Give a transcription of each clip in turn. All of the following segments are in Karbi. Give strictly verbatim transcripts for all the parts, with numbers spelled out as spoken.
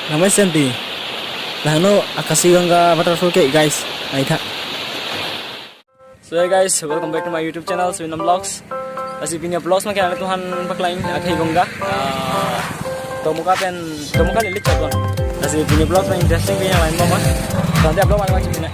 Namaste, Santi. Laheno Akashi Ganga waterfall ke, guys. Naitha. So hey guys, welcome back to my YouTube channel, Swinam Vlogs. Lasi pini vlogs ma ke ang tuhan paklang Akashi Ganga. Ah, Tomuka pen, Tomuka lili chapon. Lasi pini vlogs ma interesting pini lain mo ma. Nanti upload ma ma chipina.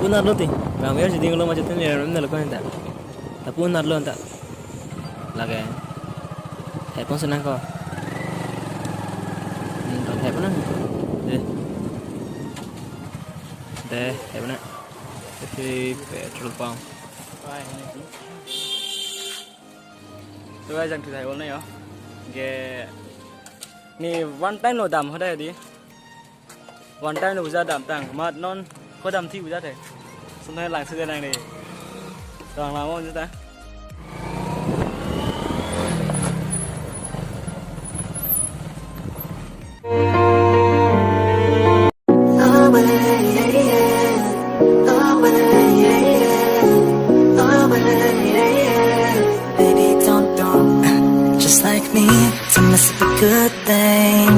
Lapu nat lo ti, bang mer si ding lo macet ni ram na lo kan ta. Lapu nat lo ta. Lake. Headphone si nangkok. Hmm, ton headphone nang. Deh. Deh, headphone nang. Isi petrol pump. So guys, jangthu thai bol na yo. Ke ni one time lo dam hodai di. One time lo buja dam tang. Mat non ko dam thi buja the. Sunai lang sudah nang ni. Tang lang mo juta. Baby, don't, don't, just like me, to mess up a good thing.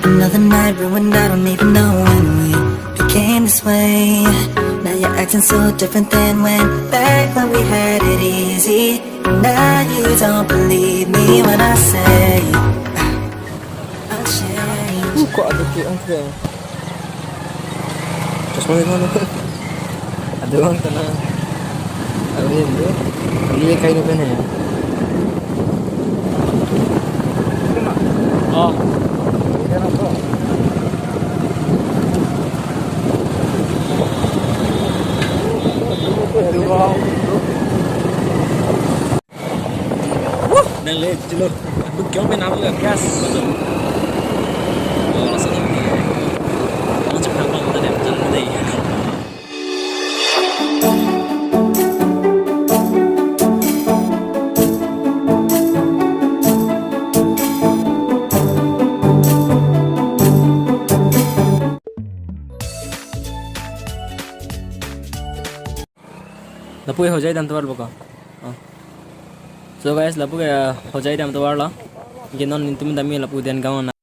Another night ruined, I don't even know when we became this way. Now you're acting so different than when, back when we had it easy. Now you don't believe me when I say I'll change. Uh, kok ada ke ang ke. Chasma ni mana? Ada orang kena. Ada ni tu. Ini kain apa ni? Oh. Nang le chilo. Buk kyong pe nam le gas. Betul. Oh, langsung nanti. Langsung nang kita deh, jalan deh. Lapu ke hojai dam tovar boko. Oh. So guys, lapu ke, uh, hojai dam tovar lo. Ke non netum dam-i lapu Dengaon.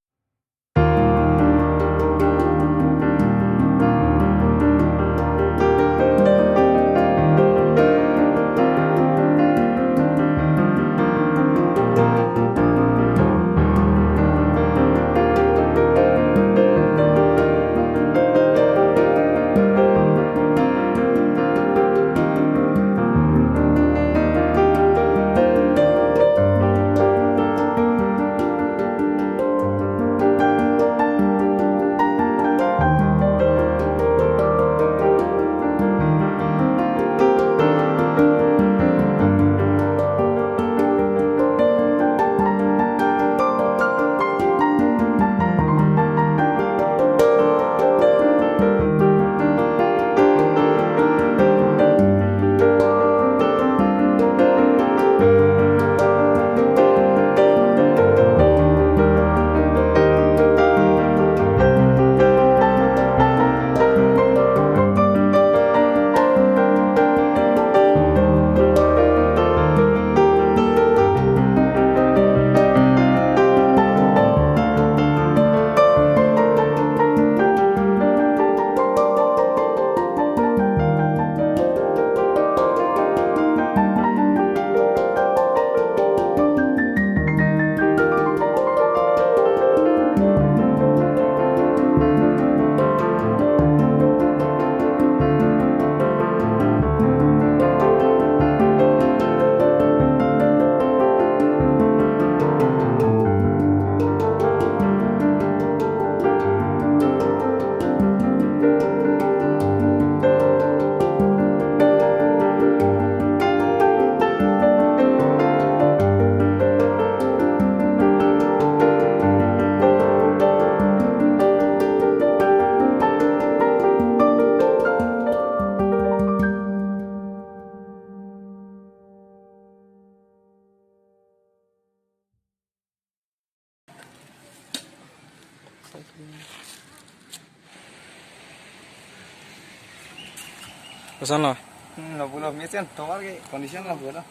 Koson lo? Hmm, lo pulo, mesen tovar ke condition lo pulo.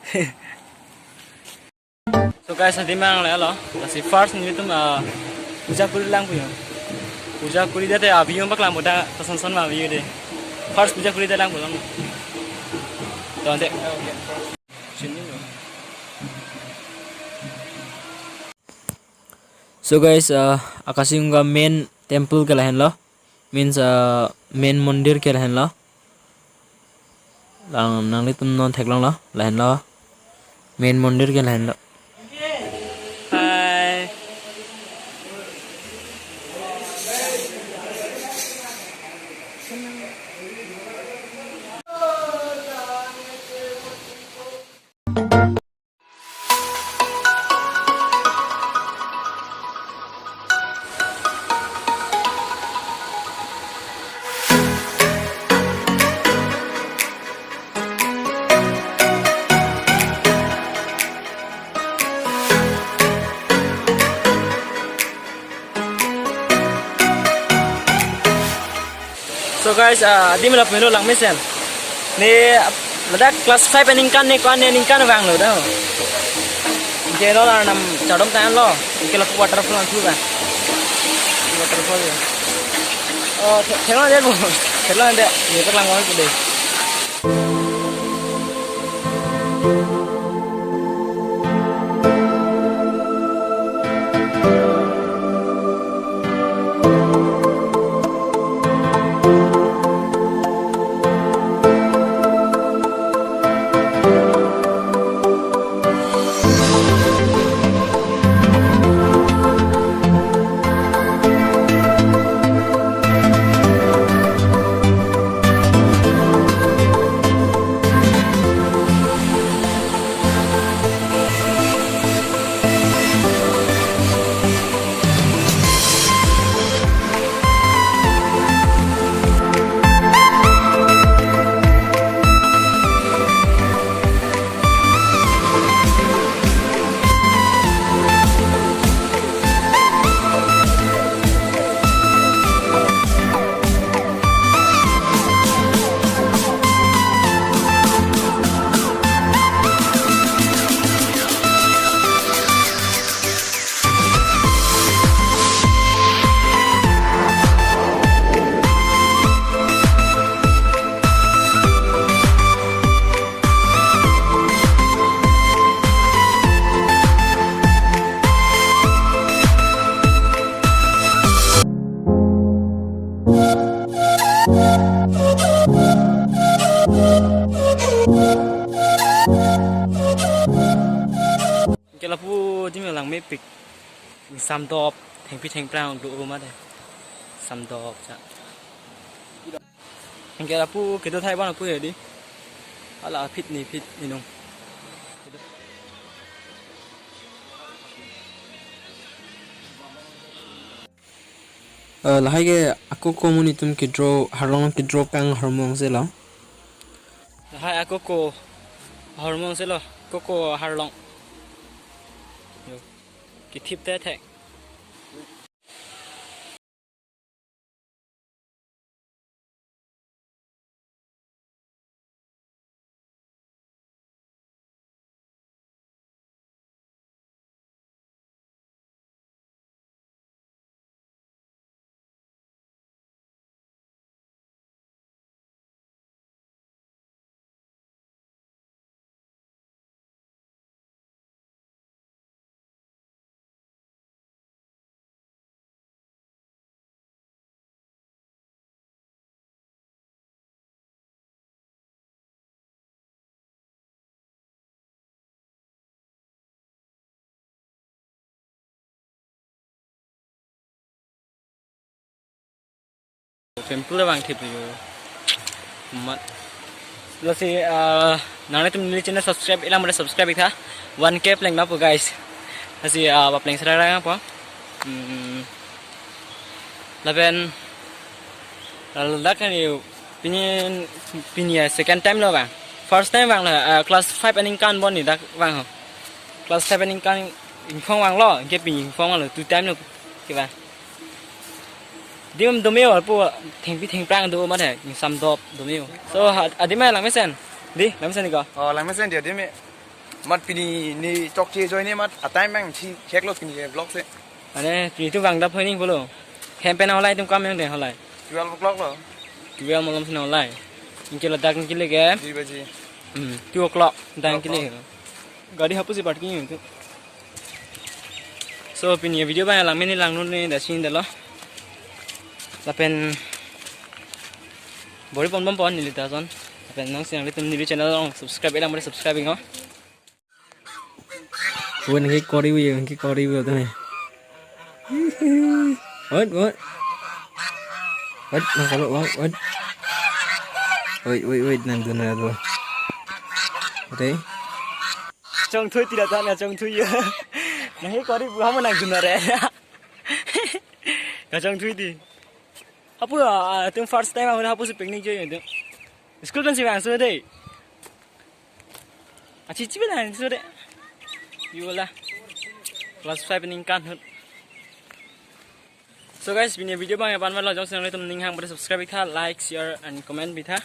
So guys, adim nanglelo. Lasi first nelitum, ah, puja kuri lang puyo. Puja kuri date, ah, view bak lang puta, koson son ma view de. First puja kuri date lang pulo. To ante. Sini lo. So guys, ah, Akasing Ganga main temple ke lahenlo. Means, ah, main mondir ke lahenlo. Lang nanglitum non theklonglo, lahenlo. Main mondir ke lahenlo. Hi. So guys, ah, adim lapu helo lang mesen. Ne ladak class five aningkan ne ko-an ne aningkan vanglo do. Anke lo arnam chardom tanglo. Anke lapu waterfall angthu ba. Waterfall ya. Oh, the-, theklong dei bo. Theklong dei. Ne ko lang ko dei. Anke lapu adim lang mepik. Ingsamdop, thengpi thengphrang do mate. Ingsamdop cha. Anke lapu kedo thai abang lapu ya di. Hala phit ni phit inung. Eh, lahai ke ako ko monit atum kedo arlong kedo kanghormong si lo. Lahai ako ko hormong si lo, ako ko arlong. Yo. Kethip te thek. Temple abang thip yo. Mat. Lasi, ah, nanglitum neli channel subscribe ilang mare subscribe ik tha. One K pleng na po guys. Lasi, ah, ba pleng sera rang po. Hmm. Lapen, ah, ladak ni pini, pini ya second time lo bang. First time bang la, ah, class five aningkan bon ni dak bang ho. Class five aningkan ingphong bang lo, anke pini ingphong lo, two time lo, ke bang. Dim dome o, po thengpi thengphrang do mat he, ingsam dop dome o. So, ha, adim hai langmesen. Di, langmesen di ko. Oh, langmesen di, adim hai. Mat pini ne chokche ajoine mat, a time bang thi khek lo pini vlog si. Ane, pini tu vang dap hoi ning pulo. Hem pen halai atum kam yang dei halai. Twelve o'clock lo. Twelve malom si halai. Anke ladak anke leke. Dui baji. Hmm, two o'clock. Dang Two o'clock. Kile. Gari hapusi parking itu. So, pini video abang langmesen, langnon ne, dasi delo. Lapen bor-i pon pon pon neli ta ason. Lapen nangsi nanglitum neli channel along subscribe lang, subscribe ing ho. Wan ke kori wi, ke kori wi tu ni. What, what? What? Nang kalau what, what? Wait, wait, wait, nangdun ra tu. Okay. Chongthui tidak tahan ya, chongthui ya. Nang ke kori bu ham nangdun ra. Kachongthui di. Hapu, ah, atum first time hapu si picnic join atum. School pen si vangso dei. Achi chi pen vangso dei. Yo la. Class five ningkan ahut. So guys, pini video abang ya pan lo, jongsi nanglitum ning hang pada subscribe tha, like, share and comment bi tha.